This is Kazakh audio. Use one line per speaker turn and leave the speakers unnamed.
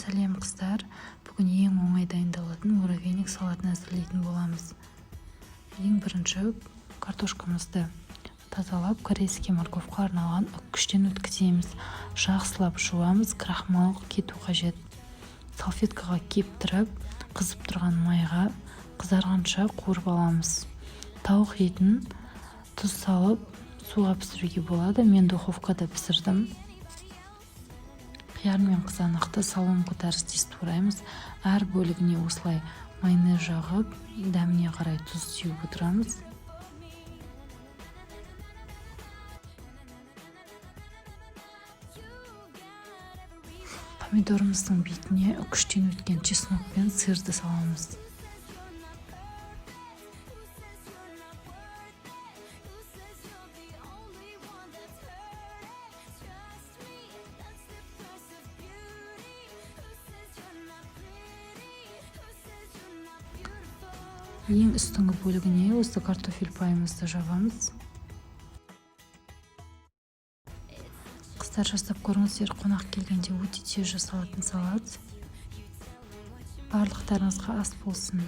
Сәлем, қыздар! Бүгін ең оңай дайындалатын муравейник салатын әзірлейтін боламыз. Ең бірінші картошкамызды тазалап, корейский морковқа арналған үккіштен өткіземіз. Жақсылап жуамыз, крахмал кету қажет. Салфеткаға кептіріп, қызып тұрған майға қызарғанша қуырып аламыз. Тауық етін тұз салып, суға пісіруге болады. Мен духовкада пісірдім. Қияр мен қызанақты соломка тәріздес тураймыз. Әр бөлігіне осылай майонез жағып, дәміне қарай тұз сеуіп отырамыз. Помидорымыздың бетіне үкіштен өткен чеснок пен сырды саламыз. Ең үстіңгі бөлігіне осы картофель пайымызды жабамыз. Қыздар, жасап көріңіздер, қонақ келгенде өте тез жасалатын салат. Барлықтарыңызға ас болсын!